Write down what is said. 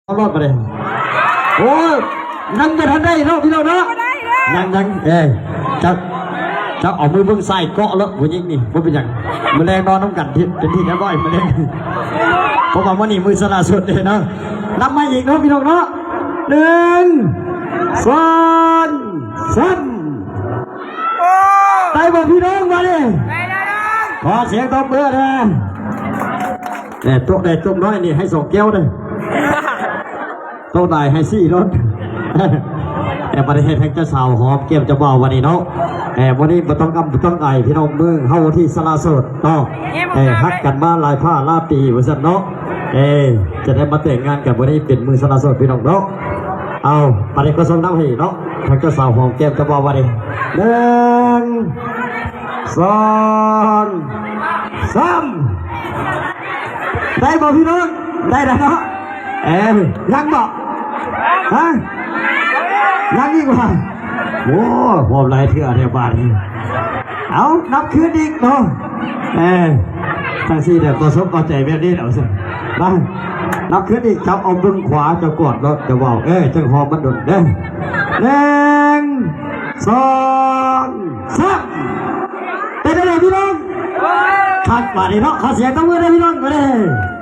ເອົາລອດມາເດ້. ໂອ້ຍ ຍັງບໍ່ທັນໄດ້ເນາະພີ່ນ້ອງເນາະ ຍັງໆ ເອີ ເຈົ້າ ເຈົ້າເອົາມືເບິ່ງຊ້າຍເກາະເລີຍຜູ້ຍິງນີ້ ບໍ່ເປັນຫຍັງ ມື້ແລງນອນນຳກັນທີ່ ເປັນທີ່ຮຽບຮ້ອຍມື້ແລງ ເພາະວ່າມື້ນີ້ມື້ສະຫຼະສົດເດ້ເນາະ. ນັບມາອີກເນາະພີ່ນ້ອງເນາະ ໜຶ່ງ ສອງ ສາມ ໄດ້ບໍ່ພີ່ນ້ອງ ບາດນີ້ ຂໍສຽງຕົບມືແດ່. ແນ່ ຕົກໄດ້ຕົກນ້ອຍນີ້ໃຫ້ສອງແກ້ວເດີ້ ຕົກຫຼາຍໃຫ້ສີ່ໂລດ. ແຕ່ບໍ່ໄດ້ເຮັດໃຫ້ເຈົ້າສາວຫອມແກ້ມເຈົ້າບ່າວວັນນີ້ເນາະ. ແຕ່ມື້ນີ້ບໍ່ຕ້ອງອຳບໍ່ຕ້ອງອາຍ ພີ່ນ້ອງເມືອງເຮົາທີ່ສະຫຼະໂສດເນາະ. ເອີ ຮັກກັນມາຫຼາຍຟ້າຫຼາຍປີວ່າຊັ້ນເນາະ. ເອີ ຈະໄດ້ມາແຕ່ງງານກັນມື້ນີ້ເປັນມື້ສະຫຼະໂສດພີ່ນ້ອງເນາະ. ເອົາ ປານນີ້ກໍສົ່ງນ້ຳໃຫ້ເນາະ ທາງເຈົ້າສາວຫອມແກ້ມເຈົ້າບ່າວວັນນີ້ ໜຶ່ງ ສອງ ສາມ ໄດ້ບໍ່ພີ່ນ້ອງ ໄດ້ແລ້ວເນາະ. ເອີ ຍັງບໍ່ ຮະ ຍັງອີກບໍ່. ໂອ້ ຫອມຫຼາຍເທື່ອແທ້ບາດນີ້. ເອົາ ນັບຄືນອີກເນາະ. ເອີ ຈັ່ງຊີ້ແຫຼະ ປະສົບເອົາໃຈແບບນີ້ແຫຼະວ່າຊັ້ນ. ມາ ນັບຄືນອີກ ຈັບເອົາເບິ່ງຂວາ ເຈົ້າກອດເນາະ ເຈົ້າເວົ້າ ເອີ ຈັ່ງຫອມມັນດົນເດີ້. ໜຶ່ງ ສອງ ສາມ ເປັນຈັ່ງໃດພີ່ນ້ອງ? ຄັກບາດນີ້ເນາະ ຂໍສຽງຕົບມືໃຫ້ພີ່ນ້ອງໜ່ອຍເດີ້.